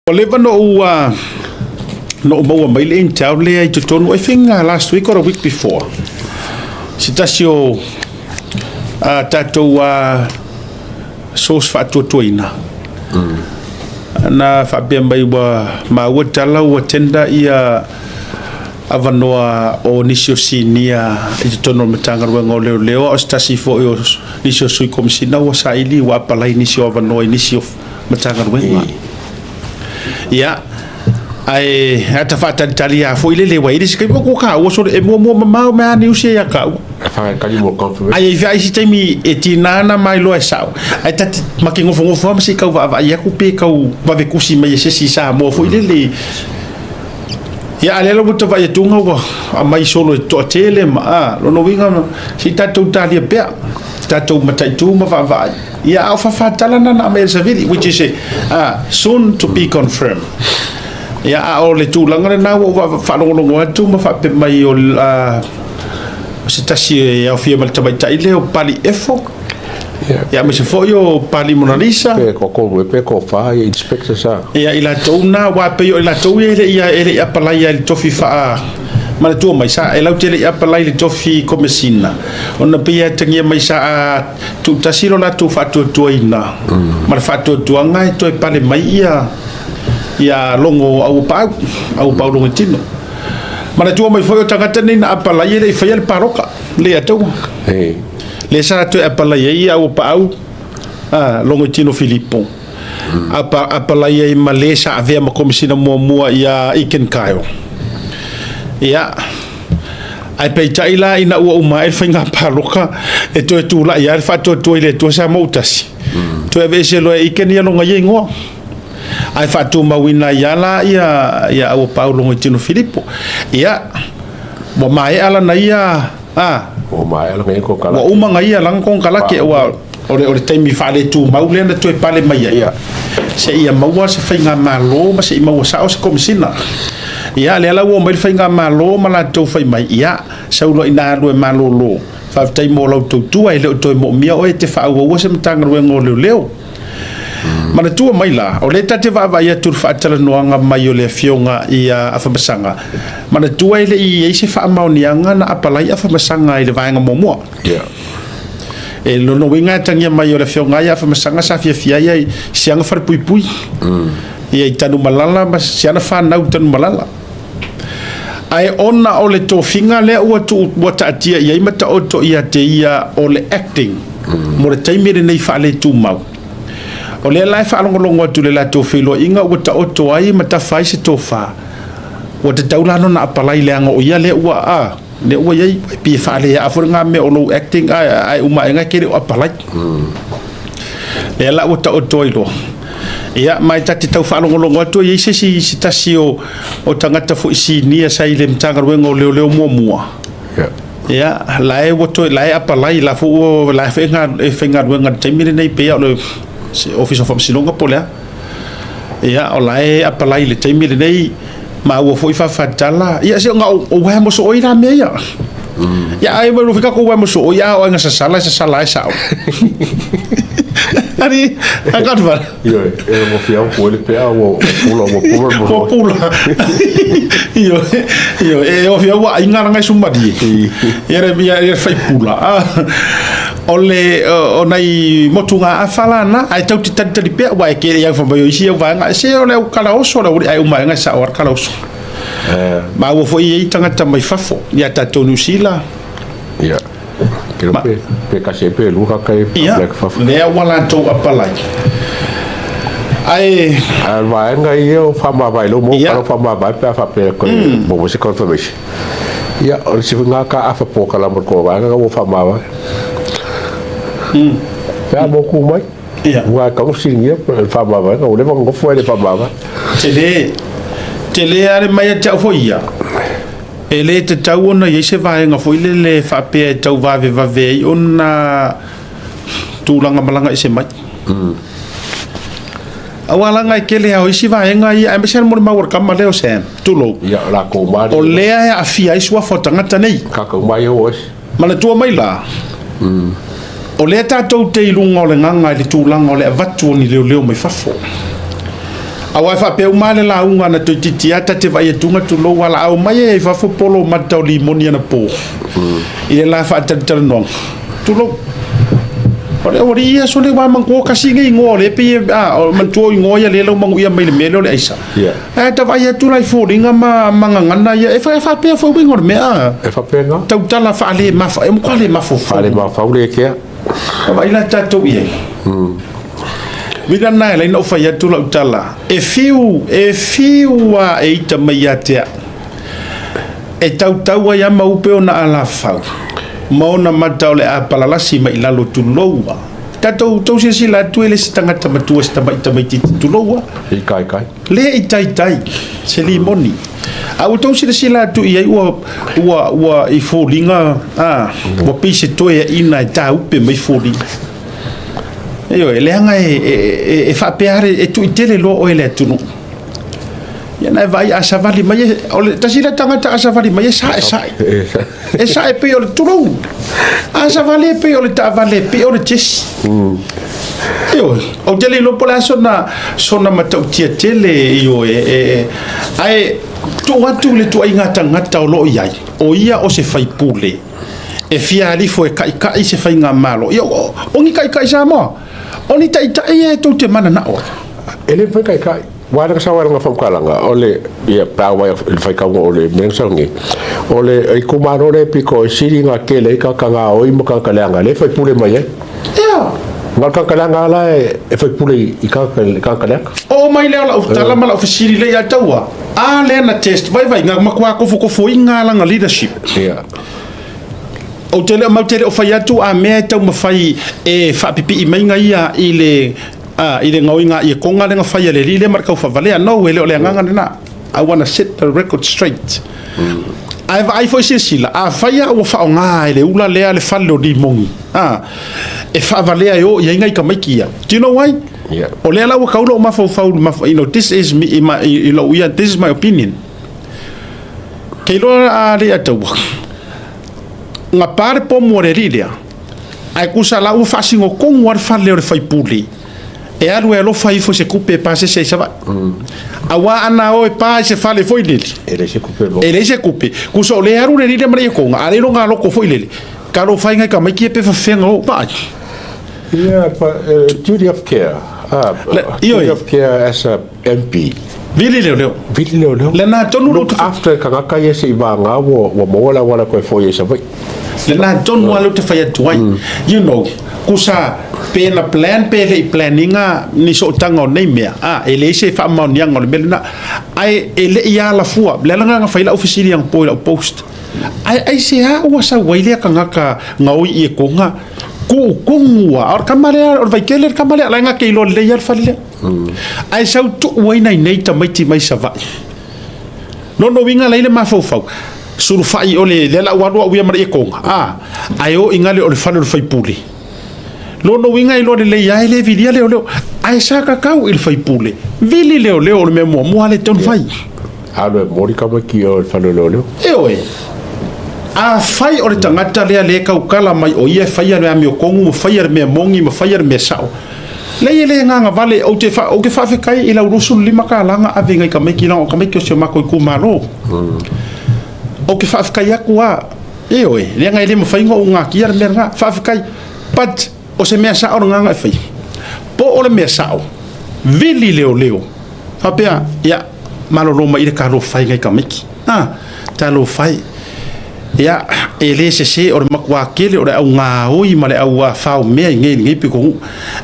Ua leva na ou na ou maua mai le intel lea i totonu, I think last week or the week before, se tasi o tatou source faatuatuaina, na faapea mai ua maua tala ua tender ia avanoa o nisi o sinia i totonu o le Matagaluega o Leoleo, a o se tasi foi o nisi o Sui Komesina ua saili ua apalai nisi o avanoa i nisi o Matagaluega. Ia, ae ata faatalitali lava foi lele ua i ai le isi taimi, o taua sole e muamua mamao mai lava niusi ia taua. Faatali mo confirmation. Ae i ai isi taimi e tiga ona mailoa e sao, ae ta te ma te nofonofo lava ma se i tau vaavaai atu pe tau vave tusi mai e se isi i Samoa foi lele. Ia, a o lea la ua ta vaai atu ua aumai solo e toatele ma, a, lona uiga se i tatou talia pea, tatou mataitu ma vaavaai. Ia, a o fafatala na na aumai e le savili, which is a, soon to be confirmed. Ia, a o le tulaga lena ua ou faalogologo atu ma faapea mai o se tasi e aofia ma le tamaitai lea o Pali Efo, ia, aemaise foi o Pali Monalisa. Pe ko pe ko fa ia inspector sa. Ia, i latou na, aua pei o i latou ia e le i apalaia i le tofi faa manatua mai sa e latou te le i apalai i le tofi komesina, ona pei e atagia mai sa tuutasi lo latou faatuatuaina ma le faatuatuaga e toe pale mai ia ia logo auapaau, auapaau logo tino. Manatua mai foi o tagata nei na apalai e le i faia le paloka le ia taua. Le sa toe apalai ai ia auapaau logo tino Filipo. Apalai ai ma le sa avea ma komesina muamua ia Iken Kyle. Ia, ae peitai la ina ua uma ae le faiga paloka e toe tulai lava le faatuatua i le Atua sa moutasi. Toe aveese loa e Iken ia lona ia igoa. Ae faatumauina ai lava la ia ia Auapaau Logoitino Filipo. Ia, ua maea lana ia a Ua maea lana ia konekarate. Ua uma na ia lana konekarate ua o le taimi faaletumau lea na toe pale mai ai. Seia maua se faigamalo ma se i maua sao se komesina. Ia, lea la ua omai le faigamalo ma latou fai mai, ia, sau loa ina alu e malolo. Faafetai mo lau tautua, e le o toe moomia oe e te faaauaua se Matagaluega o Leoleo. Manatua mai la, o lea ta te vaavaai atu i le faatalanoaga mai o le Afioga ia Afamasaga, manatua e le i i ai se faamaoniaga na apalai Afamasaga i le vaega muamua. E lona uiga e atagia mai o le Afioga ia Afamasaga sa fiafia ai i siana falepuipui, ia i Tanumalala ma siana fanau i Tanumalala. Ae ona o le tofiga lea ua tuu ua taatia i ai ma taoto ia te ia o le acting mo le taimi lenei faaletumau. O lea la e faalogologo atu i le latou feiloaiga ua taoto ai ma tafa ai se tofa, ua tatau la ona apalai leaga o ia lea ua a lea ua i ai, e pei e faaleaa foi lena mea o lou acting ae uma aega e te le o apalai. Lea la ua taoto ai loa. Ia, ma e ta te tau faalogologo atu e i ai se isi, se tasi o, o tagata foi sinia sa i le Matagaluega o Leoleo muamua. Ia, la e ua toe, la e apalai, la foi ua, la e foi e faigaluega i le taimi lenei, pei o le Ofisa o Faamasinoga po o le a. Ia, o la e apalai i le taimi lenei, maua foi faafatala. Ia, se ona o uaea mosooi la mea ia. Ia, ai mai fika ko uaea mosooi, a o ai sasala, sasala ai sao. Ari, a ka va. Io, e mo fiau ko le pea ua pula ua pula mo. Ua pula. Io, io, e o fiau ai ngara ngai sumari. Ia re ia ia fai pula. O le o nai motuga afa la na, ae tau te talitali pea, aua e kele au fai mai o isi au vaega, se o le au kalaoso le au ae uma aega e sao lava le kalaoso. Maua foi e i ai tagata mai fafo ia tatou Niu Sila. Ia. Kelo pe pe kasi pe lu ka kai Ia, lea ua latou apalai. Ae A vaega ia o faamavae lo mo kala faamavae pe a faapea ko mo se confirmation. Ia, o le isi foi ka afa polokalama o le kovaega ua faamavae. Pe a mo ku mai. Ia. Ua e tau fesiligia le faamavaega, ua leva ona nofo ai le faamavae. Tele, tele lava le mai ia te au foi ia, e le tatau ona i ai se vaega foi lele faapea e tau vavevave ai ona tulaga malaga ese mai. Aua leaga e tele lava o isi vaega ia, aemaise lava mo le mau a le tama lea o Sam, tulou. Ia, o latou ma O lea e aafia ai suafa o tagata nei. Tatou mai e o ese. Manatua mai la, o lea tatou te i luga o le gaga i le tulaga o le avatu o ni leoleo mai fafo. Aua e faapea uma lava le lauga na toeitiiti lava ta te vaai atu tulou a laau mai e i fafo polo mata o limoni anapo i le la faatalatalanoaga. Tulou. O le aualii ia sole ua manatua kasi nei igoa o lea e pei e, a, o manatua o igoa ia lea e laumanuia mai le mea lea o le aisa. Ia. Ae ta vaai atu la i foliga ma ma gagana ia, e faapea foi uiga o le mea, a. E faapena. Tautala faale mafa, e matua le mafaufau. Faale mafaufau le kea. A vaai la tatou i ai. Uiga lena e ala ai ona ou fai atu lau tala, e fiu, e fiu lava e ita mai ia te au, e tautau ai lava ma upe ona alafau, ma ona mata o le a palalasi mai i lalo, tulou lava. Tatou tou silasila atu e le se tagata matua, se tamai tamaitiiti, tulou lava. I taitai. Le i taitai se limoni. A ua tou silasila atu i ai ua, ua, ua i foliga, a, ua pei se toeaina e tāupe mai foliga. Ioe, leaga e, e, e, e faapea lava e tuitele loa oe e le atunuu. Ia na e vaai a savali mai, e, o le tasi lea tagata a savali mai e sae sae. E sae pei o le tulou. A savali e pei o le taavale, pei o le jesi. Ioe, ou te le iloa po o le a sona, sona matautia tele, ioe, e, e, ae tuu atu i le tuaiga tagata o lo o i ai, o ia o se faipule e fia alifo e kaʻikaʻi se faigamalo. Ia, o, o ni kaʻikaʻi Samoa, o ni taʻitaʻi ia e tou te mananao ai. E le mafai kaʻikaʻi. Aua lana sau ai lana faamatalaga, o le, ia, pe a oo i le faitauga o le mea na sau nei, o le itumalo lea e pito e sili ona tele ai tagata gaoi ma tagata leaga lea e faipule mai ai. Ia. Na o le tagata leaga lava la e faipule i tagata leaga. Oo mai lea o lau tala ma lau fesili lea ia taua, a lea na test vaivai na matua kofokofoina lana leadership. Ia. Ou te le, matou te le o fai atu a mea e taumafai e faapipii maiga ia i le a, i le gaoiga iekoga lea na fai a le alii lea ma le kaufaavalea. No, e le o le agaga lena. I wanna set the record straight. Ae vaai foi silasila, afai lava ua faaaoga e le ula lea le fale o Limogi, a, e faavalea e o i ai nai tamaiti ia. Do you know why? Yeah. O lea la ua tau lou mafaufau, you know, this is me, in my, i lou ia, this is my opinion. Ke iloa a le ataua, na pa le pomu a le alii lea, Ae kusa la ua faasino tonu lava le fale o le faipule e alu e alofa ifo i se tupe e pasese ai Savaii. Aua ana o e pa i se fale foi lele, E leai se tupe e leai se tupe. Kusa o lea e alu le alii lea ma le iekoga, a le iloga loko foi lele, talofa ai nai tamaiti ia pe fafeaga o vaai. Yeah, but duty of care. Duty of care as a MP. Vili leoleo. Vili leoleo. Lena tonu Look after tagata ia se i vagā ua maua le auala toe foi ai Savaii. Lena tonu lava lea ou te fai atu ai. You know, kusa pe na plan pe le i plan ina ni sootaga o nei mea, a, e leai se faamaoniaga o le mea lena. Ae e le i alafua, le ala lena na fai lau fesili anapo i lau post. Ae aisea ua sau ai lea tagata gaoi i Iekoga, kuukugu lava, a o le tama lea, o le Vaitele le tama lea, la e na te iloa lelei lava le fale lea. Ae sau tuu ai nai nei tamaiti mai Savaii. Lona uiga la i le mafaufau, sulufai o le lea la ua alu au ia ma le iekoga, a, ae o i gale o le fale o le faipule. Lona uiga e iloa lelei lava e le vilia leoleo, ae sa tatau i le faipule, vili leoleo o le mea muamua lava lea e tatau ona fai. Alu e momoli tamaiti i o i le fale o leoleo. Ioe. Afai o le tagata lea lea e tautala mai o ia e faia le amiotonu ma faia le mea moni ma faia le mea sao, Leai e le agaga vale, ou te, ou te faafetai i lau 25 tala na ave i nai tamaiti leaga o tamaiti o si o matou itumalo. Ou te faafetai atu a, ioe, leaga e le mafai ona ou natia le mea lena. Faafetai, but o se mea sao lena na e faia. Po o le mea sao, vili leoleo, faapea, ia, malolo mai i le talofa i nai tamaiti. A, talofa e. Ia, e le sese o le matua tele o le au gaoi ma le au fao mea i nei lenei pitonuu.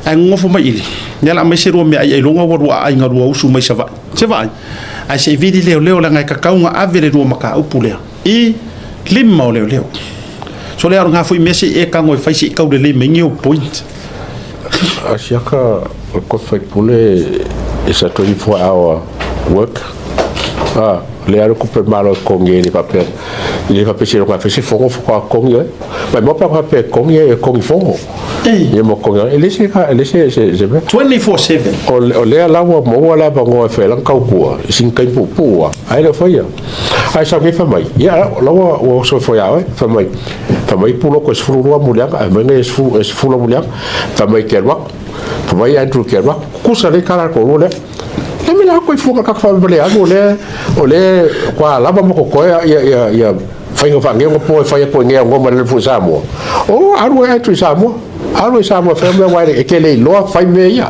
Ae nonofo mai i le, ia la aumai se lua meaai ailoga ua lua aai na lua usu mai Savaii. Se vaai, ae se i vili leoleo leaga e tatau ona ave le lua mataupu lea i lima o leoleo. So lea o lena foi mea se i e tago e fai se i tau lelei mai ni ou point. Asiaka o le kofi faipule is a 24 hour work. Ah, le alu kupe malo e kongi e le faapea i le faapea se longa se fogo faatoa kongi ai. Mai mo pa faapea kongi e kongi fogo. Ia mo kongi e le se e le se se se mea. 24/7. O lea la ua maua le avanoa e fai ai lana tautua i sina taimi puupuu lava, ae le o faia. Ae sau nei fai mai, ia la ua oso ifo ia oe, fai mai, fai mai puloto e 12 muliaga, ae fai mai e 10 muliaga, fai mai e te alu atu, fai mai Andrew e te alu atu. Tutusa lelei tala a le toalua lea. mea la koe fua ka whaamale alu o lea o lea kua lava ma kokoe ia ia ia faiga faageuga po e fai atu e ngea ngoma le fua Samoa. O alu e atu i Samoa. Alu i Samoa fai mea wai e ke le iloa fai mea ia.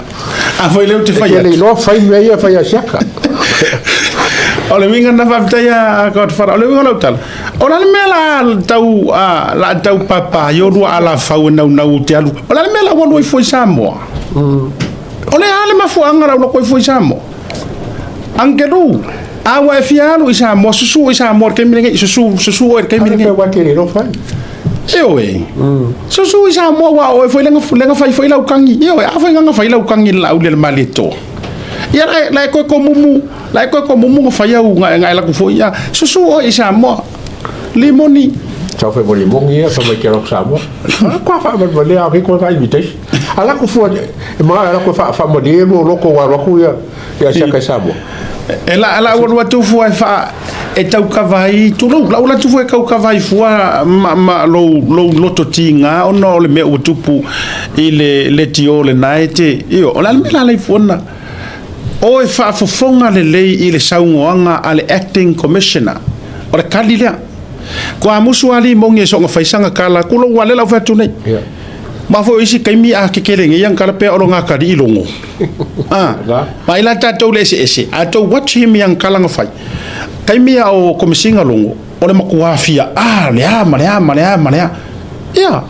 A foi lea ou te E fai ke le atu. iloa fai mea ia fai asiaka. O le uiga na faafetai a Godfather. O le uiga o lau tala. O le a le mea la tau a la tau papa i o lua alafau e naunau ou te alu. O le a le mea la ua alu ai fua i Samoa. O le a le mafuaaga la ua alu ai fua i Samoa. Angelu, a ua e fia alu i Samoa, susu i Samoa i le taimi lenei, susu, susu oe i le taimi lenei. Ua ke le fai. Ioe. Susu i Samoa ua oe foi lenga fai foi lau kagi. Ioe, a foi nganga fai lau kagi le lauli le malietoa. Ia la la e koe komumu, la e koe komumu nga fai au nga nga la ku foi ia. Susu oe i Samoa. Limoni. Tau fai mo limongi ia, fai mai ke rok Samoa. Kua wha ma le a ke koe ka invitation. Ala ku fua e ma ala ku wha wha mo le mo loko wa roku ia ia sia kai Samoa. E la la ua lua tu fua e wha e tau kava ai tulou la ua tu fua e kau kava ai fua ma, ma lou lou loto tiga ona o le mea ua tupu i le le tio le nae te io o le a le mea la lai fua na o e faafofoga lelei i le saunoaga a le acting commissioner o le kali lea ko a musu ali mongi e soga faisaga kala kulou ua le lau fai atu nei ma foi o isi taimi a kekele nei ang kala pea o lo ngā kali i logo. Ah, ma ila tātou le ese ese, a tou watch him yang kala nga fai. Taimi a o komisinga logo, o le makuafia, a le a ma le a ma le a ma le a. Ia,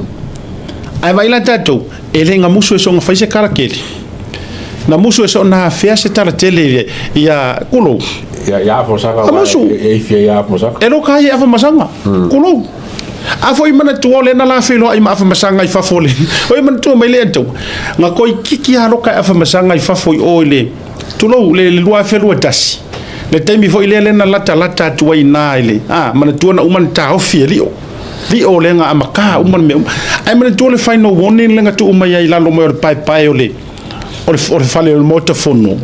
ai vai la tātou, e le nga musu e songa fai se kala kele. Na musu e so na afea se tala tele ia kulou. Ia ia afosaga A musu. e fia ia afosaga. E loka ai e afamasaga. Kulou. A foi manatua o lena la feiloai ma afamasaga i fafo le. O i manatua mai le atau. Nga koi kiki a loka e afamasaga i fafo i o i le tulou le 2021. Le taimi foi lea lena lata lata atu ai na i le a manatua na uma na taofi e lio. Lio le nga amaka uma le mea uma. Ai manatua le final warning le nga tuu mai ai lalo mai o le paepae o le o le o le fale o le Maota Fono.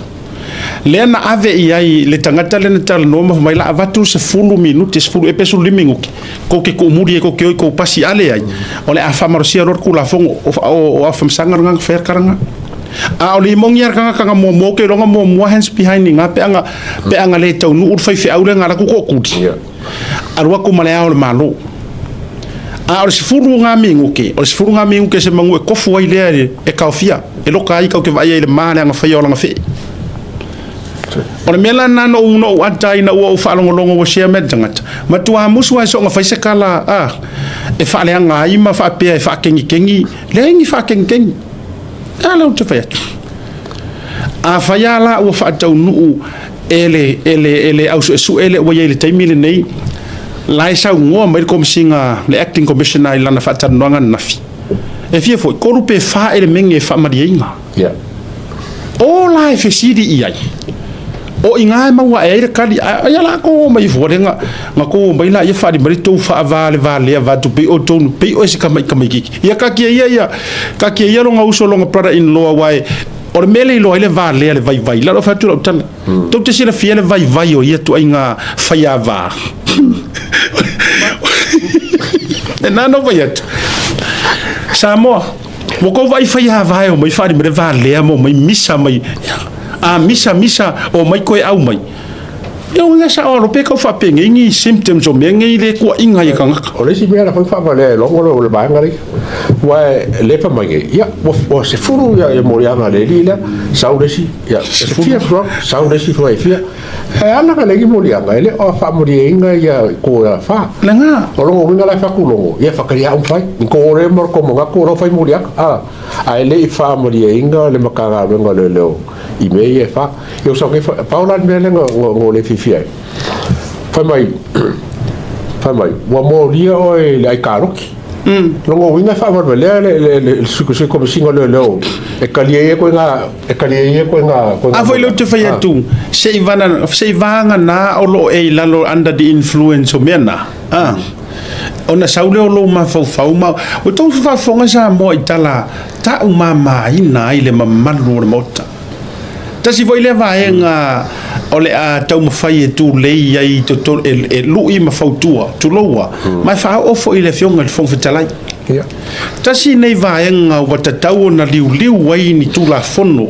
Lea na ave i ai le tagata lea na talanoa ma fai mai la avatu 10 minute, 10 ea pe 15 minuti kou te kuumuli ai kou te o i kou pasi a leai o le a faamalosia loa le Tulafono o o Afamasaga le agaga faia le kalaga. A o le imogi a le tagata na muamua ou te iloa na muamua hands behind i na peaga peaga le taunuu le faifeau lea na alu atu tootuli alu atu ma le Ao o le Malo. A o le 10 ngā minute, o le 10 ngā minute se manu e kofu ai lea e taofia, e loka ai kau te vaai ai i le ma le agafaia o lana fee. O le mea la lena na ou na ou ata ai ina ua ou faalogologo ua share mai le tagata, matua musu lava e soona fai se kala a e faaleaga ai ma faapea e faakegikegi, leai ni faakegikegi. A lea ou te fai atu. Afai lava la ua faataunuu e le, e le, e le au suesue lea ua i ai i le taimi lenei, la e saunoa mai le Komesina, le Acting Commissioner i lana faatalanoaga ananafi, e fia foi, 3 pe 4 elemege e faamalieina. Yeah. O la e fesili i ai, o i ina e maua ae ai le kali, a ia la kou o mai fua le nga, nga kou o mai la ia faali mai le tou faavaalevalea vaeatu pei outou pei oe se tamaikamaikiki. Ia kakia ia ia, kakia ia lona uso lona brother in law aua e, o le mea le iloa ai le valea le vaivai, la lou fai atu lau tala. Tou te silafia le vaivai o ia tuaiga faiava. Lena na ou fai atu. Samoa, ua tou vaai faiava e omai faali mai le valea ma omai misa mai. A misa misa omai toe au mai. Ia o ga sao alo pe kau faapenei ni symptoms o mea nei le kuaʻiga ai e tagata. O le isi mea na foi faavalea e logo le o le vaega lea, aua e le fai mai nei, ia, ua, ua sefulu ia, ia moliaga a le alii lea, sau le isi, ia, e fia fuaga, sau le isi fuaga e fia. E ala ka le moliaga, e le o faamalieina ia ko ia fa. Lena. O logo uiga la e faakulogo, ia whakaria au fai, ni ko ore mo ko mongaku o lo fai moliaga, a, a e le i faamalieina le Matagaluega o Leoleo i mea ia e fa. Ia o sau nei, pau la le mea lea na le fiafia ai. Fai mai, fai mai, ua molia oe i le aikaroki. Logo uiga e faavalevalea le le le le Komesina o Leoleo e talia ia koe ngā, e talia ia koe ngā, koe ngā. A foi lea ou te fai atu, se i vana, se i vagana o lo o e i lalo under the influence o mea na, a, ona sau lea o lou mafaufau ma, ua tou faafofoga Samoa i tala taumamaina ai le mamalu o le Maota. Tasi foi lea vaega o le a taumafai e tulei ai i totonu, e lui ma fautua, tuloua, ma e faaoo foi i le Afioga i le Fofoga Fetalai. Tasi lenei vaega ua tatau ona liuliu ai ni Tulafono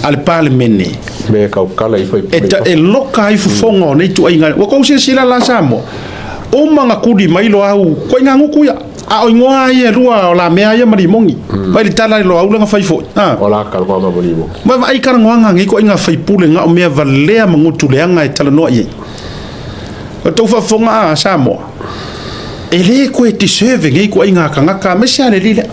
a le Palemene e loka ai fofoga o nei ituaiga. Ua tou silasila la Samoa, uma ona tuli mai Loau, ituaiga gutu ia. A o igoa lava ia e lua o Lamea ia ma Limogi. Vaai le tala i Loau lea na fai foi. O la talanoaga ma Limogi. Ma vaai talanoaga a nei ituaiga faipule na o mea valea ma gutu leaga e talanoa i ai. Ua outou faafofoga a Samoa, e le toe deserve e nei ituaiga tagata aemaise lava le alii lea.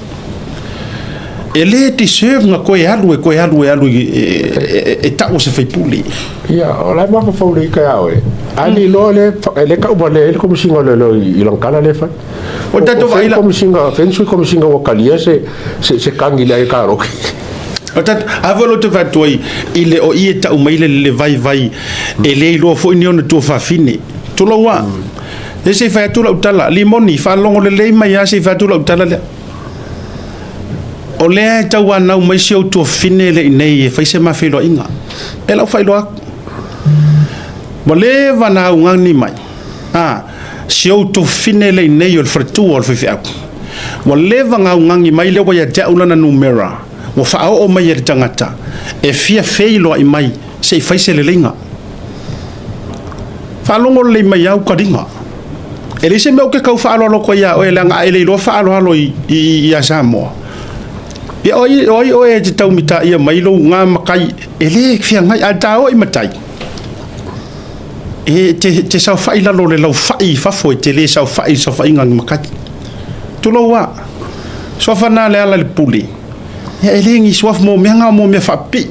E le deserve na toe alu e toe alu e alu e tau o se faipule. Ia, o la e mafaufau lelei ita ia oe. A le iloa lea, e le tau valea ai le Komesina o Leoleo i lana tala lea e fai. O tatou vaai la. Komesina, fai ni sui komesina ua talia se se tagi i le karaoke. O tatou, a foi o lo o fai atu ai, i le o i e tau mai le vaivai, e le iloa foi ni ona tuafafine. Tulou a. E se i fai atu lau tala, Limoni, faalogo lelei mai lava se i fai atu lau tala lea. O lea e tauanau mai si ou tuafafine lea i inei e fai se ma feiloaiga. E lau faailoa atu. Ua leva ona augani mai. A, si ou tuafafine lea i inei o le faletua o le faifeau. Ua leva ona augani mai lea ua ia te au lana numera, ua faaoo mai e le tagata e fia feiloai mai se i fai se leleiga. Faalogo lelei mai au taliga. E leai se mea ou te tau faaaloalo atu ai ia oe, leaga a e le iloa faaaloalo ia Samoa. Ia o ai oe e te tau mitaia mai lou ga matai, e le feagai, a ta o i matai, e te saofai i lalo o le laufai i fafo, e te le saofai i le saofaiga a ni matai. Tulou a, suafa na Lealailepule, ia e le ni suafa mo mea na o mo mea faapipii.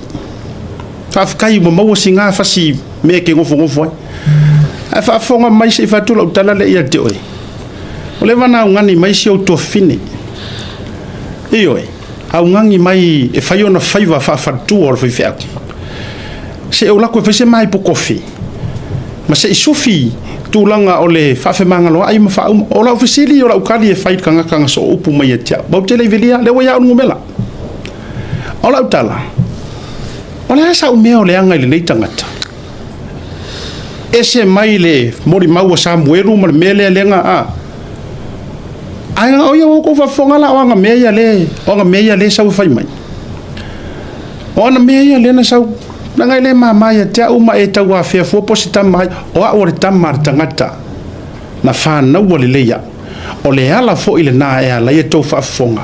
Faafetai ua maua sina fasi mea e te nofonofo ai. Ae faafofoga mai se i fai atu lau tala lea ia te oe. Ua leva ona augani mai si ou tuafafine. Ioe, augani mai e fai ona faiva faafaletua o le faifeau. Se i ou alu atu e fai se maipo kofi ma se i sufi tulaga o le faafemagaloai ma faauma. O lau fesili, o lau tali e fai i le tagata na soo upu mai ia te au. Matou te le i velia, lea ua ia au le numera. O lau tala, O le a sau mea o leaga i lenei tagata? Ese mai le molimau a Samuelu ma le mea lea lea na a. Ae o ia ua outou faafofoga la o ana mea ia le, o ana mea ia le sau e fai mai. O ana mea ia lea na sau, leaga e le mama ia te au ma e tauafea fua po o se tama ai. O au o le tama a le tagata na fanaua lelei au. O le ala foi lena e ala ai a outou faafofoga.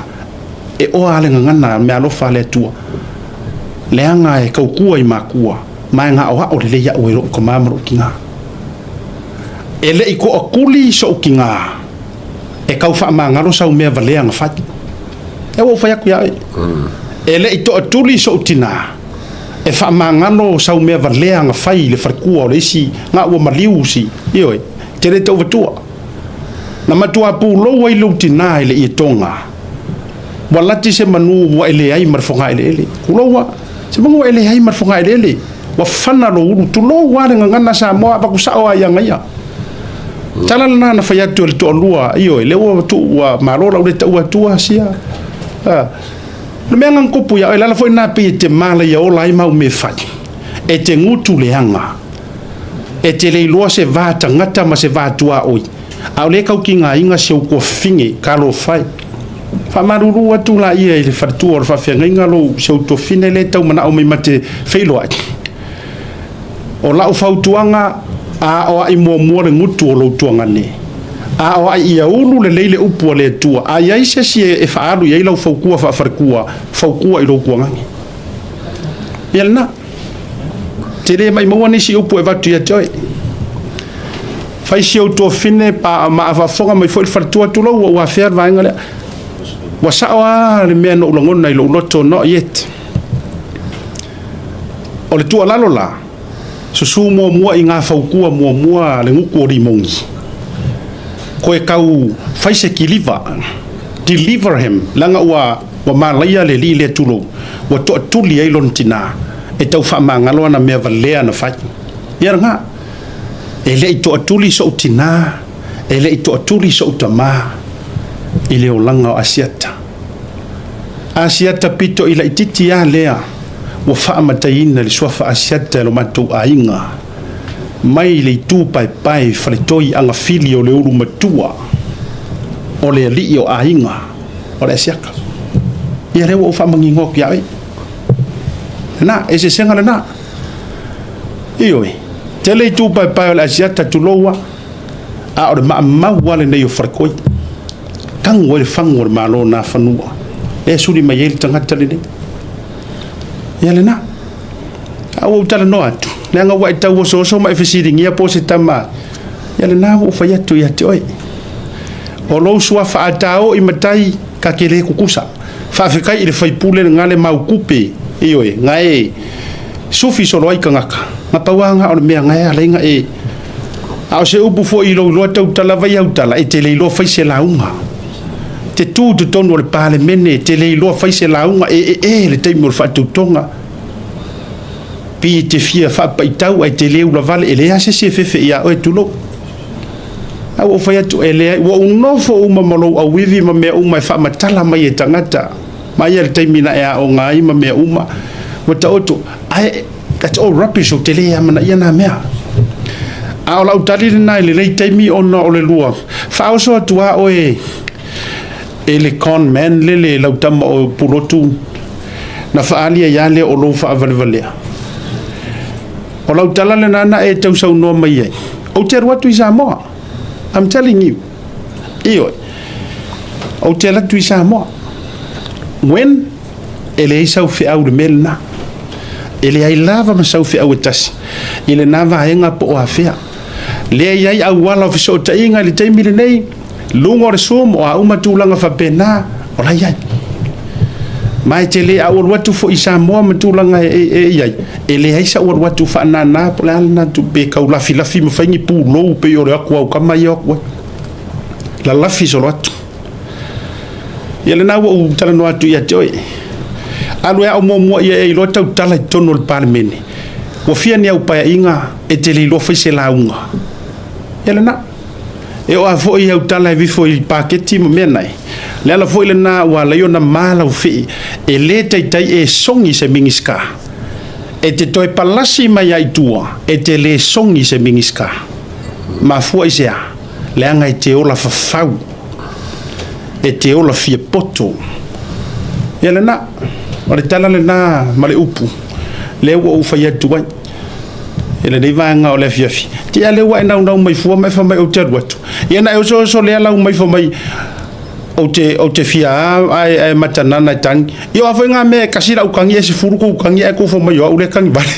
E oa lava le gagana meaalofa a le Atua, leaga e tautua i makua, ma e gaoao lelei au e lou tama ma lou tina. E le i toatuli sou tina e tau faamagalo sau mea valea na fai. E ua ou fai atu ia oe. E le i toatuli sou tina e faamagalo sau mea valea na fai i le faletua o le isi na ua maliu si, ioe, te le tau vatua. Na matua pulou ai lou tina i le ietoga. Ua lati se manu ua e leai ma le fogaeleele. Tulou a. Se manu ua e leai ma le fogaeleele. Ua fana lou ulu. Tulou a le gagana Samoa avatu sao a ia gaia. Tala lena na fai atu e le toalua, ioe, lea ua tuu ua malo lau le taua atua sia. A. Le mea na tupu ia oe, le ala foi lena pei e te malaia ola ai mau mea fai. E te gutu leaga. E te le iloa se va tagata ma se va tuaoi. A o lea e tau tigaina si ou tuafafine, talofa e. Faamalulu atu laia i le faletua o le faafeagaiga lou si ou tuafafine lea e tau manao mai ma te feiloai. O lau fautuaga, aoai muamua le gutu o lou tuagane. Aoai ia ulu lelei le upu a le Atua. A i ai se isi e faaalu i ai lau fautua faafaletua, fautua i lou tuagane. Ia lena. Te le maimauina nisi upu e avatu ia te oe. Fai si ou tuafafine pa ma a faafofoga mai foi le faletua, tulou ua ou afea le vaega lea. Ua sao lava le mea na ou lagona i lou loto, not yet. O le tuualalo la, susu muamua i ngā fautua muamua a le gutu o Limogi. Koe tau fai se kiliva, deliver him, leaga ua ua malaia le alii lea tulou, ua toatuli ai lona tinā e tau faamagalo ana mea valea na fai. Ia lena, e le i toatuli so'u tinā, e le i toatuli so'u tamā i le olaga o Asiata. Asiata pito i laitiiti lava lea, Ua faamataiina le suafa Asiata e lo matou aiga mai le itu paepae faletoi agafili o le ulu matua o le alii o aiga o le Asiata. Ia lea ua ou faamanino atu ia oe. Lena, eseesega lena. Ioe, tele itu paepae o le Asiata tulou a, a o le maamau lava lenei o Faletoi. Tagu ai le fagu o le Malo o Nafanua, lea e suli mai ai le tagata lenei. Ia lena. A ua ou talanoa atu, leaga ua e tau osooso ma e fesiligia po o se tama, ia lena ua ou fai atu ia te oe. O lou suafa a tao i matai, ta te le tutusa. Faafetai i le faipule lena le mautupe, ioe, na e sufi solo ai tagata, na pau lava na o le mea na e ala ai na e. A o se upu foi i lou iloa tautala vai au tala, e te le iloa fai se lauga. Te tu i totonu o le Palemene, e te le iloa fai se lauga, e ee le taimi o le faatautoga. Pei e te fia faapaitau ae te le ulavale, e leai lava se isi e fefe ia oe, tulou. A ua ou fai atu, e leai, ua ou nofo uma ma lou auivi ma mea uma e faamatala mai e tagata, mai lava i le taimi na e aoga ai ma mea uma, ua taoto, ae that's all rubbish, ou te le amanaia na mea. A o lau tali lena i lenei taimi ona o le lua faaoso atu lava oe e le con man lele lau tama o Pulotu na faaali ai lava lea o lou faavalevalea. O lau tala lena na e tausaunoa mai ai, ou te alu atu i Samoa. I'm telling you. Ioe. Ou te alu atu i Samoa. When? E leai sau feau i le mea lena. E leai lava ma sau feau e tasi i lena vaega po o afea. Lea e i ai auala o fesootaiga i le taimi lenei, luga o le Zoom, o a uma tulaga faapena, o la e i ai. Ma e tele, a ou alu atu foi i Samoa ma tulaga e i ai, e leai sau alu atu faanana po o le a lena pe tau lafilafi ma fai ni pulou pei o le o atu aukama ia o atu ai. Lalafi solo atu. Ia lena ua ou talanoa atu ia te oe. Alu e ao muamua ia e iloa tautala i totonu o le Palemene. Ua fia ni au paeaiga e te le iloa fai se lauga. Ia lena. E oo lava foi i au tala e vifo i paketi ma mea nae. Le ala foi lena ua ala ai ona ma lau fii e le taitai e sogi se Minisita. E te toe palasi mai lava i tua e te le sogi se Minisita. Mafua i se a? Leaga e te ola fafau, e te ola fiapoto. Ia lena, o le tala lena ma le upu, lea ua ou fai atu ai i lenei vaega o le afiafi. Te i a lea ua e naunau mai fua ma e fai mai ou te alu atu. Ia na e osooso lea lau mai fai mai ou te, ou te fia a ae, ae matanana e tagi. Ia o a foi ngā mea e kasi lau kagi e 10 kou kagi ae kou fai mai o au lea kagi vale.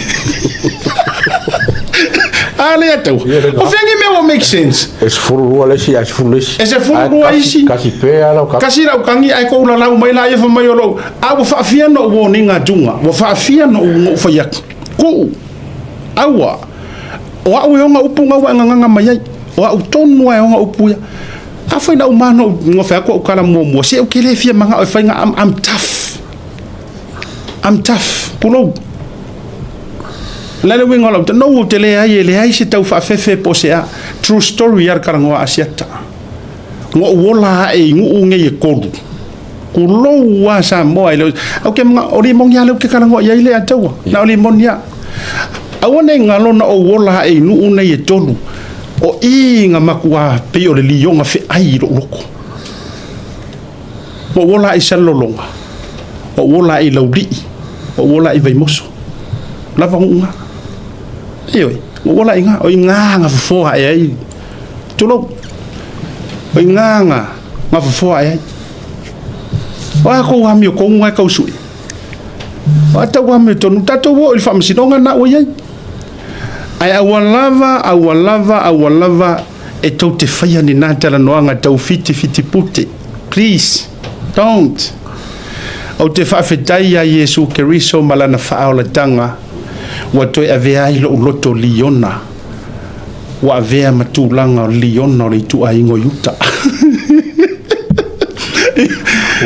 A lea tau. O fea ni mea ua make sense? E 12 le isi, ae 10 le isi. E 12 isi. Kasi pea lau kagi. Kasi lau kagi ae kou lalau mai la ia fai mai o lou. A ua faafia na ou warning atuga. Ua faafia na ou fai atu. Kuu. Aua. O au e ona upu nga ua e nganganga mai ai. O au tonu lava e ona upu ia. Afai na uma na ou nofe atu au kala muamua, se ou te le fia manao e fai nga, I'm, I'm tough. I'm tough. Pulou. Le le uiga o lau, no, ou te leai, e leai se tau faafefe po o se a. True story a le talanoa a Asiata. Na ou ola ae i nuu nei e tolu. Kulou a Samoa e le, au ke mga, o limoni a leu ke talanoa i ai le ataua. Na o limoni a. Aua nei galo na ou ola ae i nuu nei e tolu. O i nga makuā pei o le lioga feai i lou loko. Ua ou ola ae i Salelologa, ua ou ola ae i Laulii, ua ou ola ae i Vaimoso. Lava nuu nga. Ioe, ua ou ola ae i nga, o i nga nga fofoa ae ai. Tulou. O i nga nga, nga fofoa ae ai. O a kou amio tonu nga e tau sue. O a tau amiotonu, tatou oo i le faamasinoga na ua i ai. Ae aua lava, aua lava, aua lava e tou te faia ni nā talanoaga tau fitifiti pute. Please, don't. Ou te faafetai iā Iesu Keriso ma Lana faaolataga ua toe avea ai lou loto liona, ua avea ma tulaga o le liona o le ituaiga o Iuta.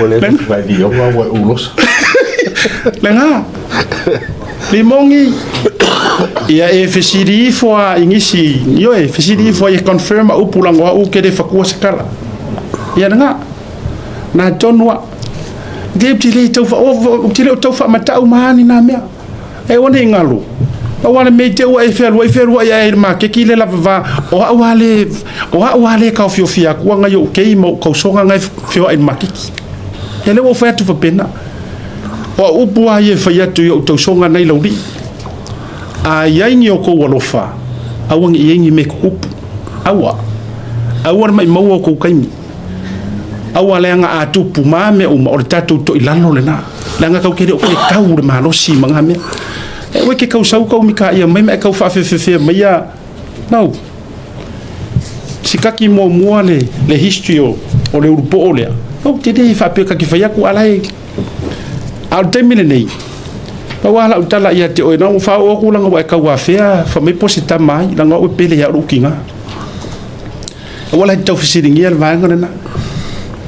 Ua le fai liona ua ulosa. Lena. Limoni, ia e fesili ifo a i nisi, ioe, fesili ifo ai e confirm a upu lago au ke le fakua se kala. Ia lena, na tonu a. Te te le tau wha, o, te le o tau wha matau ma ni nā mea. E ua nei galo. Aua le mea i te ua e fealuai fealuai ae i le makeki le lava va o au a le o au a le taofiofia atu nai ou kei ma ou tausoga nai feoai i le makeki. Ia lea ua ou fai atu faapena. O au upu lava ia e fai atu i ou tausoga nai laulii. A i ai ni o kou alofa, aua ne i i ai ni mea tutupu. Aua. Aua le maumau o kou taimi. Aua leaga a tupu ma mea uma, o le tatou toilalo lena. Leaga kau te le o ke tau le malosi ma ngā mea. E ue ke kau sau kau mika ia mai ma e kau whaafefefea mai ia. No. Sikaki muamua le, le history o, o le ulupo'o lea. Ou te le faapea ka te fai atu ala e. A o le taimi lenei, pau lava lau tala ia te oe, na ua faaoo atu leaga ua e tau afea fai mai po o se tama ai, leaga o au e pele ia au lou tiga. Aua la e te tau fesiligia le vaega lena.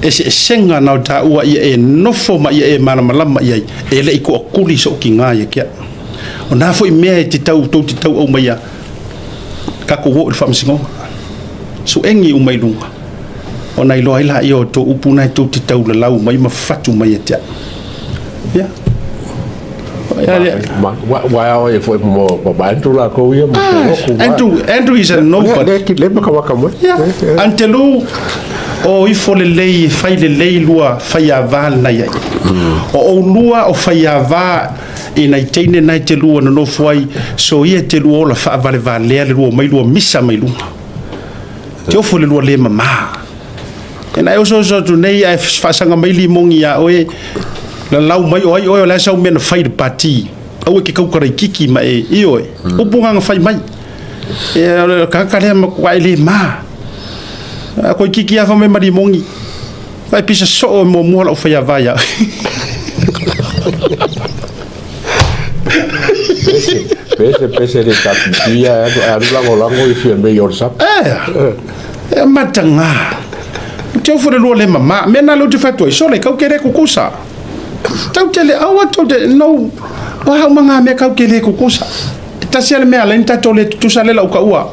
Eseesega na o taua ia e nofo ma ia e malamalama i ai, e le i toatuli sou tiga ia te au. O na foi mea e te tau, tou te tau aumaia, tatou o i le faamasinoga. Suegi uma i luga, ona iloa ai laia o tou upu na e tou te taulalau mai ma fatu mai ia te au. Ia. Ua ao e foi mo ma Andrew lakou ia mo Andrew, Andrew is a nobody. Le ma kawaka mo. Yeah. Antelu o ifo lelei e fai lelei lua faiava lena i ai. O oulua o faiava i nai teine na e te lua nonofo ai, so ia te lua ola faavalevalea le lua mai lua misa mai luga. Te ofo le lua le mamā. E na e osooso atu nei ae faasaga mai limogi iā oe, lalau mai o ai oe o le a sau mea na fai i le pati. Aua e te kaukalaititi ma e, ioe, upu na na fai mai. E, o le tagata lea matuai le mā. A toeititi lava fai mai ma limogi. Vai pisa soo e muamua lau faiava ia oe. Pese, pese, pese le tapipi ia e alu lagolago i fia mei o le sapa. E, e mataga. Te ofo le lua le mama. Mea na leu te fai atu ai, sole, kau ke le kukusa. Tau te le, aua tau te, no, o hau manga mea kau ke le kukusa. E tasi a le mea alaini tatou le tutusa le lau kaua.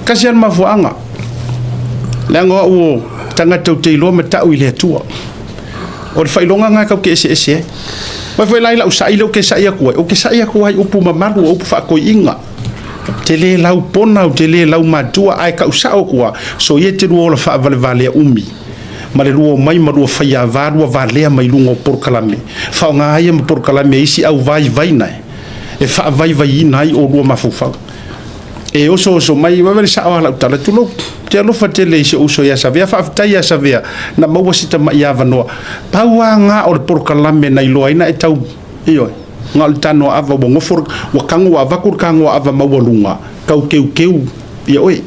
Kasi a le mafuaaga. Leaga o au o tagata ou te iloa ma tau i le Atua. O le faailoga lena tatou te eseese ai. Mai foi la i lau sa'i lea ou te sa'i atu ai, ou te sa'i atu ai i upu mamalu, o upu faatoiiga. Ou te le lau pona, ou te le lau matua, ae tau sao atu lava, soia te lua ola faavalevalea umi, ma le lua omai ma lua faiava lua valea mai luga o polokalame. Faaaoga ai ia ma polokalame a isi auvaivai nae, e faavaivaiina ai oulua mafaufau. E osooso mai, vaai le sao lava lau tala, tulou, te alofa tele i si ou uso ia Savea, faafetai ia Savea, na maua si tama'i avanoa. Pau lava ga o le polokalame na iloa ai na e tau, ioe, ga o le tanoa ava ua gofo, ua tago ua avatu le tanoa ava maualuga, tau keukeu ia oe.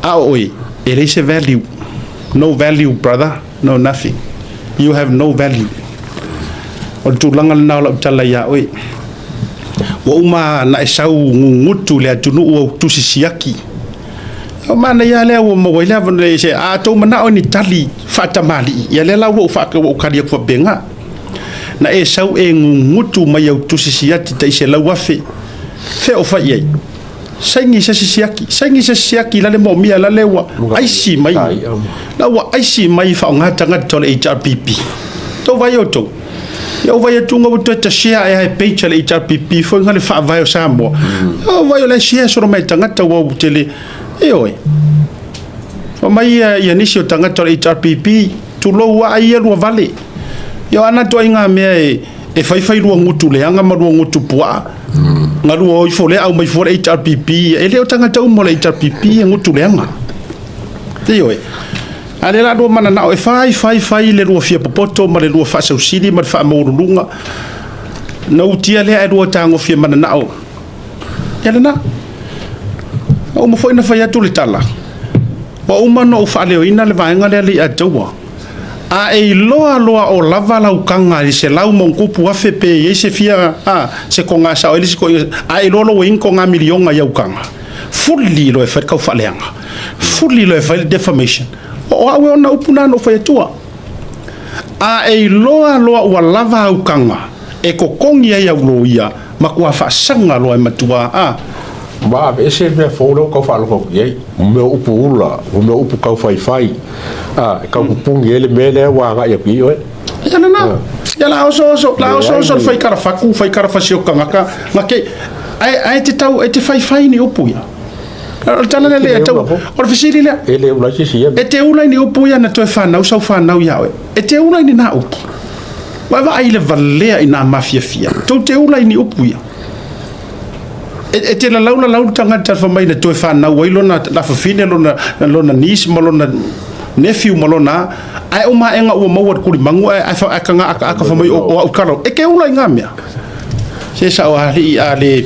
A o oe, e leai se value, no value brother, no nothing, you have no value. O le tulaga lena o lau tala iā oe. Ua uma na e sau gugutu i le atunuu au tusi siaki. O manaia lava lea ua maua ai le avanoa e se a tou manao i ni tali faatamalii, ia lea la ua ou faatau ua ou tali atu faapena. Na e sau e gugutu mai au tusi siaki tai 100,000. Fea o fai i ai? Saini se isi siaki, saini se isi siaki la le moomia la le ua aisi mai. La ua aisi mai faaaoga tagata o le HRPP. Tou vaai outou. Ia ou vaai atu ua toe tasia ae e page a le HRPP foi nga le faavae o Samoa. Ou vaai o la e share solo mai tagata ua ou tele. Ioe. Fai mai ia, ia nisi o tagata o le HRPP, tulou a ia lua vale. Ia o ana ituaiga mea e, e faifai lua gutu leaga ma lua gutu puaa. Nga lua o ifo lea au mai fua le HRPP. E le o tagata uma o le HRPP e gutu leaga. Ioe. A lea la lua mananao e fai, fai, fai le lua fia popoto ma le lua faasausili ma le faamaualuluga. Na utia lea ae lua tagofia mananao. Ia lena. Ua uma foi na fai atu le tala. Ua uma ona ou faaleoina le vaega lea Leiataua. A e iloa loa o lava lau kaga i le 100+ pe i ai se fia, a, se koga sao ai le isi koiga, a e iloa loa ua i ai ni koga miliona i au kaga, fuli loa e fai le kau faaleaga, fuli loa e fai le defamation. O au e ona upu na na ou fai atua. A e iloa loa ua lava au kaga e totogi ai au loia, matua faasaga loa e matua, a. Ma aveese le mea fou lea ua tau faalogo atu i ai, o mea o upu ula, o mea o upu tau faifai, a, e tau pupuni ai le mea lea ua agai atu i ai oe. Ia lena. Ia la oso oso, la oso oso le fai karafaku, fai karafasi o kangaka, ngake ai ai te tau e te fai fai ni upu ia. O le tala lea e tau, o le fesili lea. E le ula se sia. E te ula ni upu ia na toe whanau sau whanau ia oe. E te ula ni nā upu. Wa vaai le valea i nā mafiafia. Tou te ula i ni upu ia. E te lalau lalau le tagata fai mai na toe fanau ai lona afafine, lona, lona niece ma lona nephew ma lona ae o maega ua maua le kulimagu ae ae ae kaga akaaka fai mai o, o au kala e ke ula i ngā mea. Se sao alii a le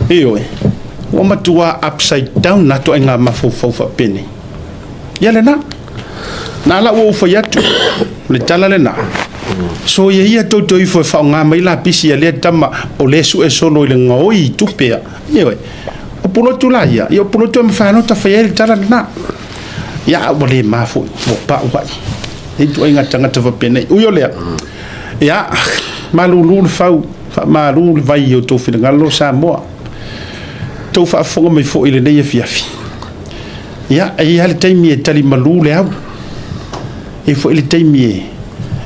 ioe ua matua upside down na toaiga mafaufau faapenei. Ia lena. Na ala ua ou fai atu, le tala lena. Soia ia tou te o ifo e faaaoga mai lapisi a lea tama o lea e sue solo i le gaoi i tupe a. Ioe. O pulotu la ia, ia o pulotu e mafai ana ta fai ai le tala lena. Ia a ua le ma foi, ua pau ai. E ituaiga tagata faapenei. Ui o lea, ia, malulu le fau, faamalu le vai i o outou finagalo Samoa. Tou faafofoga mai foi i lenei afiafi. Ia, e i ai lava le taimi e tali malu le au. E i ai foi le taimi e,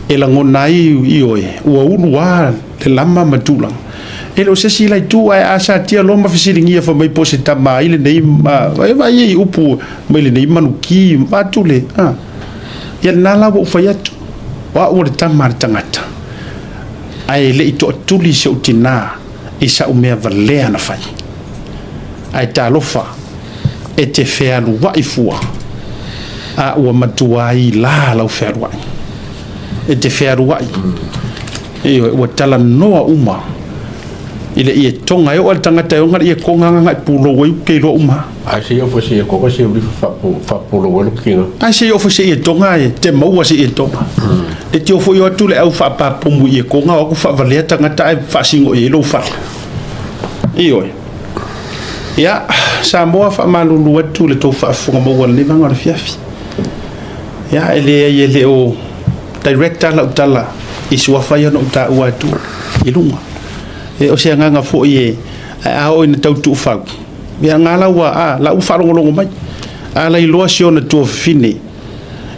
e lagona ai, ioe, ua ulu lava le lama ma tulaga. E le o se isi la itu, ae a satia loa ma fesiligia fai mai po o se tama ai lenei, ma, e vaai ai i upu mai lenei manuki, vaeatu le, a. Ia lena la ua ou fai atu, o au o le tama a le tagata, ae le i toatuli si ou tinā i sau mea valea na fai. Ae talofa, e te fealuai fua, a ua matuai la lau fealuai. E te fealuai, ioe, ua talanoa uma i le ietoga. E oo lava i le tagata e ona le ietoga gagae pulou ai ke iloa uma. Ae se i oo foi se ietoga se uli faapulou ai lou tino. Ae se i oo foi se ietoga e te maua se ietoga. E tio foi o atu le au faapapomu i ietoga o atu faavalea tagata ae faasino i ai lou fale. Ioe. Ia, Samoa faamalulu atu le tou faafofoga maua i lenei vaega o le afiafi. Ia, e leai e le o direct lava lau tala i suafa ia na ou taua atu i luga. E o se agaga foi e, ae a oo ina tau tuufau, ia nga la ua, a, la ua faalogologo mai. A lailoa si ona tuafafine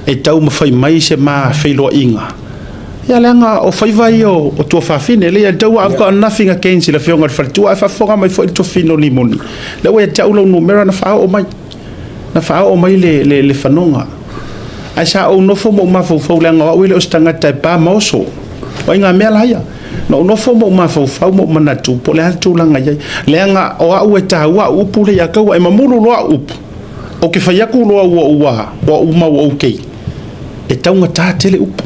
e taumafai mai se ma feiloaiga, Ia leaga o faiva ia o tuafafine, leai e tau I've got nothing against i le afioga i le faletua, ae faafofoga mai foi le tuafafine o Limoni, lea ua ia te au lau numera na faaoo mai, na faaoo mai le, le, le fanoga. Ae sa ou nofo ma ou mafaufau leaga o au e le o se tagata e pa ma oso. O ai ngā mea la ia. Na ou nofo ma ou mafaufau ma ou manatu po o le a le tulaga i ai. Leaga o au e taua au upu lea ia taua e mamulu loa au upu. Ou te fai atu loa ua ua ua uma ua okay. E taugata tele upu.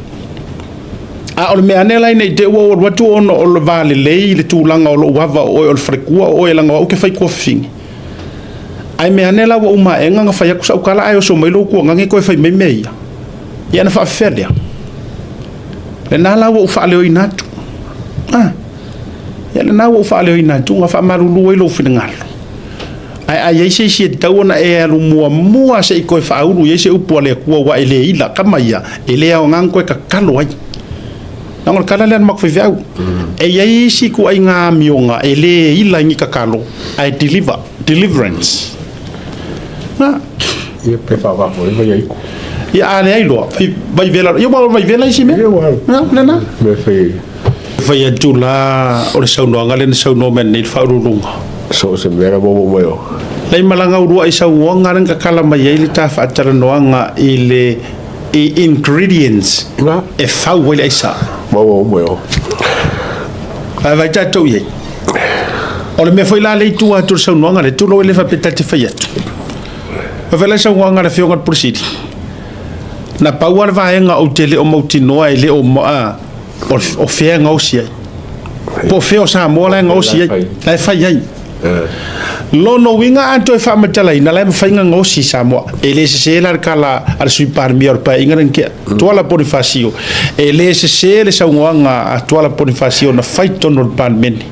A o le mea ane la ina i te ua ou alu atu ona o le va lelei i le tulaga o lou ava o oe o le falekua o oe leaga o au ke fai tuafafine. Ae mea ane la ua uma aega na fai atu sau tala ae oso mai lou tuagage toe fai mai mea ia. Ia na faafefea lea. Lena la ua ou faaleoina atu. Ah. Ia lena ua ou faaleoina atu na faamalulu ai lou finagalo. Ae a i ai se isi e tatau ona e alu muamua se i toe faaulu i ai se upu a le Atua ua e le ila, kama ia, e le aoga ona toe tatalo ai. Leaga o le tala lea a le matou faifeau. E i ai isi ituaiga amioga e le ila i ni tatalo, ae deliver, deliverance. Na. Ia pe faavaa foi vai ai. Ia a leai loa, fai vai vela, ia ua vai vela isi mea. Ia ua. Na, lena. Mea fai. Fai atu la o le saunoaga lea na saunoa mai nei le Faauluuluga. So o se mea na maua mai o. Lei malaga uluai saunoaga lea na tatala mai ai le ta faatalanoaga i le i ingredients Na. e fau ai le aisa. Maua mai o. Ae vaai tatou i ai. O le mea foi la lea i tua atu o le saunoaga lea, tulou e le faapea ta te fai atu. Faapea la le saunoaga a le Afioga i le Pule Sili, na pau lava le vaega ou te le o mautinoa e le o o fea e gaosi ai. Po o fea o Samoa la e gaosi ai, la e fai ai. Lona uiga a toe faamatalaina la e mafai ona gaosi i Samoa. E le sese la le tala a le Sui Palemia o le Paeaiga lea na tea, Tuala Ponifasio. E le sese le saunoaga a Tuala Ponifasio na fai i totonu o le Palemene.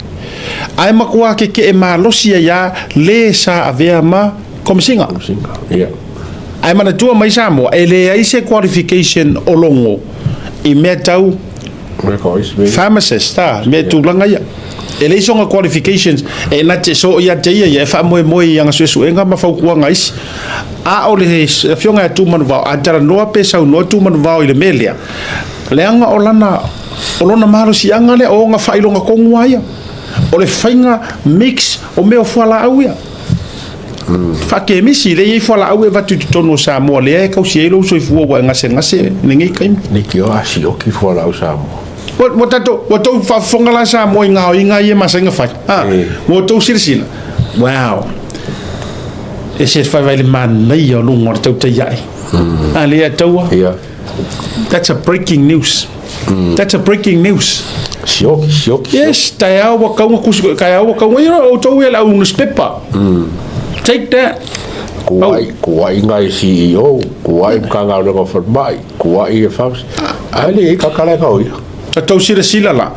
Ae matua keke'e malosi ai lava le sa avea ma Komesina. Ae manatua mai Samoa, e leai se qualification o logo i mea tau pharmacist, a, mea tulaga ia. E leai sona qualifications e na te so ia te ia ia e faamoemoe i ana suesuega ma fautuaga a isi. A o le afioga ia Tumanuvao, a talanoa pe saunoa Tumanuvao i le mea lea, Leaga o lana, o lona malosiaga lea, o ona faailoga tonu lava ia, o le faiga mix o mea o fualaau ia. Faakemisi, lea e i ai fualaau e avatu i totonu o Samoa, lea e tausi ai lou soifua ua e gasegase i lenei taimi. Leitioa a sioki fualaau Samoa. Ua tatou, ua outou faafofoga la Samoa i gaoiga ia e masani ona fai? Ha? Ua outou silasila? Wow! E se vaivai le manaia o luga o le tautai ae. A lea taua? Yeah. That's a breaking news. That's a breaking news. Sioki, sioki. Yes, taeao ua tau na kusi, taeao ua tau, you know, outou ia le au newspaper. Take that. Kuai, kuai ngai CEO, kuai Matagaluega o Falemai, kuai le pharmacy. Ae le i kakala e kau ia. Ta tau silasila la.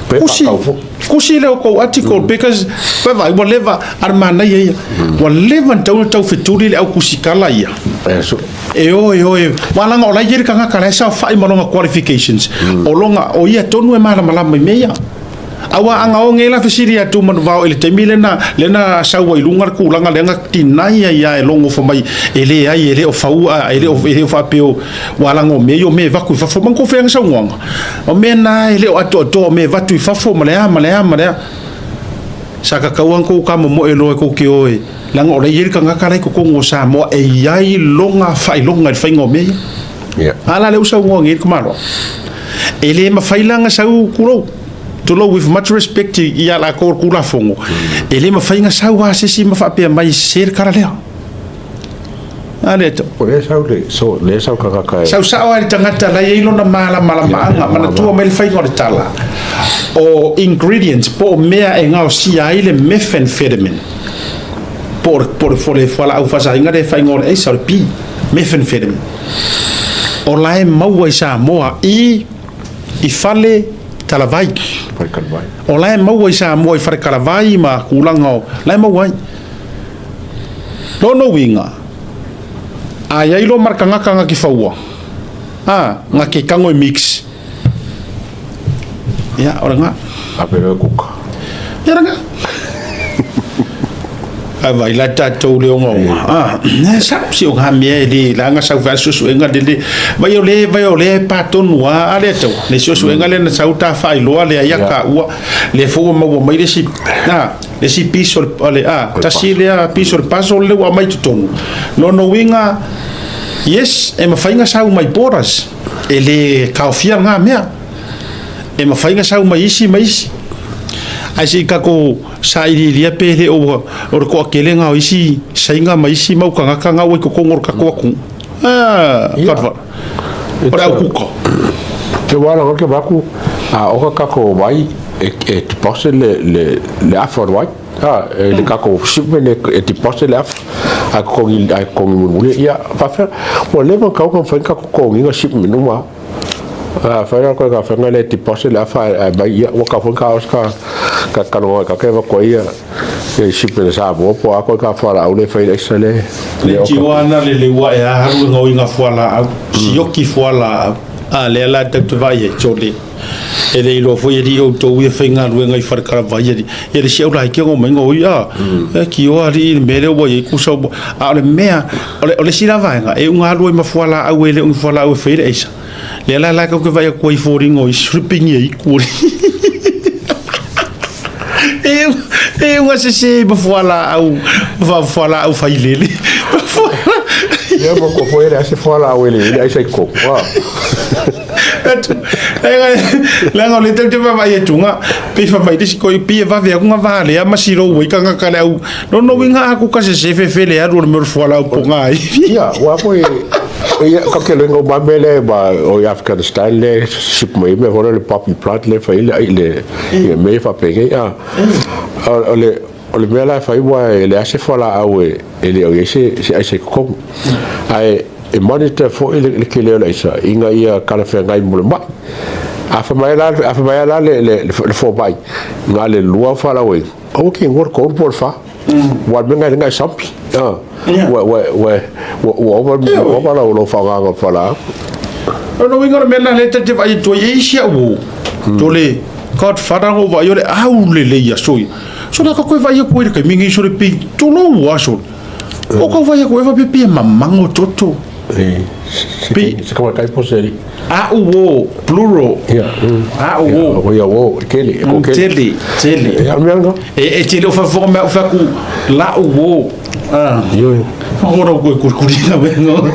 Pe Kusi, kakau fo. kusi le o kou article because vaai ua leva a le manaia ia. Ua leva na tau na tau fetuli le au kusikala ia. E so. E o e o e wa langa o la i le tagata la e saofai ma lona qualifications. O lona o ia tonu e malamalama i mea ia. Aua a ga o ngela fesili atu manuvao i le taimi lena, lena sau ai i luga le tulaga lea na tinai ai lava e logo fai mai e leai e le o faua, e le o, e le o faapea ua alaga o mea ia o mea e avatu i fafo. Manatua fea na saunoaga, o mea na e le o atoatoa o mea e avatu i fafo ma le a ma le a ma le a. Sa tatau lava ona tou tamomoe loa e tou te o e, leaga o la e i ai le tagata la e i totonu o Samoa e i ai lona faailoga i le faiga o mea ia. Yeah. A la lea ua saunoa nei le tamaloa. E le mafai la ona sau, tulou, tulou with much respect ia latou o le Tulafono, e le mafai ona sau lava se isi ma faapea mai e sese le tala lea. A lea tau. O lea sau le, so, lea sau tagata e. Sau sao lava i le tagata la e i ai lona malamalamaaga, manatua mai le faiga o le tala, o ingredients po o mea e gaosia ai le methamphetamine, po o le, po o le fualaau faasaina lea e faaigoa o le aisa, o le pi, methamphetamine. O la e maua i Samoa i i fale talavai. Fale talavai. O la e maua i Samoa i fale talavai ma tulaga o la e maua ai. Lona uiga, a i ai loa ma le tagata na te faua, a, na te tago e mix, ia, o lena. Ave loa e kuka. Ia lena. Ae vaai la tatou le ogaoga. Ah, e sao si o ngā mea e le langa sau fai suesuega le le vai o le vai o le pa tonu a a le tau le suesuega le na sau ta faailoa le ia ka ua le fo ua maua mai le si a le si piso le a tasi le a piso le puzzle le ua mai totonu. Lona uiga yes e mafai na sau mai borders e le taofia ngā mea. E mafai na sau mai isi ma isi. Ae se i tatou sailiilia pe le o o le toatelega o isi Saina ma isi mau tagata na ua i totonu o le tatou atunuu. Ah, Ia. O le au kuka. Te wā ranga ke maku, a oka kako wai, e, e deposit le, le, le afa o le wai. A, e le kako shipment e, e deposit le afa. A kongi, a kongi mulimuli. Ia, whawhea, ua leva kau ka whai kako kongi nga shipment uma. A whai rā koe ka whainga le deposit le afa a mai ia, ua ka whai ka os ka, ka kanoa ka ke wa koe ia, ia shipment sa mo po a koe ka whara au le whai le le. Le tiwana le le ua e aharu e ngau i ngā fualaau, sioki fualaau. A lea la tau te vaai ai, chole. E le iloa foi e li outou ia faigaluega i Falekalavai e ia le si au laiti ngo mai ngo ia e ki o ali i le mea lea ua i ai kusa ua a o le mea o le o le isi la vaega e uga alu ai ma fualaau e le o ni fualaau e fai le aisa lea la la kau ke vaai atu ai i foliga o i stripping ia iku e e uga sese ma fualaau fualaau failele. Ia mo ko foi le ase fualaau e le le aisa i ko. Leaga o lea tatou te vaavaai atu pei fai mai le isi koe pei e vave atu na valea ma silou ai tagata le au lona uiga a kuka sese fefe le alu o le mea o le fualaau poga ai. Ia, ua foi ia ka ke lenga ma mele ma o i Afghanistan le ship mai me hore le poppy plant le fai le ai le ia me fa pege a o le o le mea la fai ua e le ase fualaau e e le o i se se ai se kokomu. Ae E monitor foi le tele o le aisa ina ia talafeagai mo le mai. A fai mai la, a fai mai la le, le, le fomai, na le lua fualaau ai, aua ke igoa le tolu po o le fa. Ua le mea na e sampi. Ua, ua, ua, ua, ua ova, ua ova lau, lau faaaogaga o le fualaau. O lona uiga o le mea lena lea ta te vaai atu ai, e i ai si au uo, tole, Godfather na ou vaai o le aulelei aso ia. So la ka koe vaai atu ai i le taimi lenei sole pei tulou lava sole. O kau vai atu e faapea pei e mamago toto. Pi- Se tamaitai po o se alii? A'u uō, plural. Ia. A'u uō. Ia, uō, e tele, e toatele. Tele, tele. Ia, o le mea lena. E te le o faafofoga mai au fai atu la'u uō. Ah. Ioe. Ora koe kurikuri na wengo.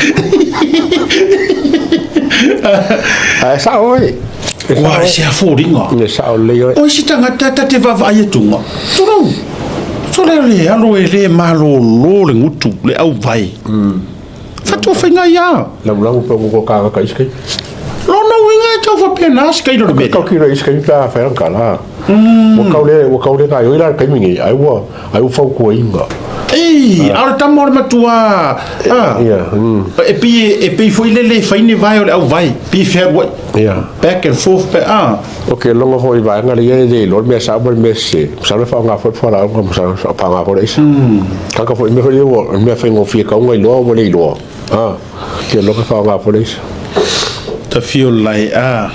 Ae sao oe. Ua se a fōringa. E sao lelei oe. O isi tagata ta te vaavaai atuga. Tulou. Sole le alo e le malolo le gutu, le auvae. Fatua faiga ia. Lagolago pe ua kākaka isi kaimi. Lona uiga e tau faapena se kaila o le mea lea. Kau kilo isi kaimi pe a whai ranga la. Ua kau le, ua kau le gaioi la le kaimi nei, ai ua, ai ua fautuaina. Ei, a o le tama o le matua, a. Ia, E pei, e pei foi lele e fai ni vae o le auvae, pei e fealuai. Ia. Back and forth, back, a. Ok, logo foi i vaega lea e le iloa le mea sao ma le mea sese. Masalo e faaaoga foi le fualaau ma masalo e faaaoga foi le aisa. Kaka foi mea foi lea ua mea faigofie kauga iloa ua le iloa. Ah, ke logo e faaaoga foi le aisa. Tafio lae a.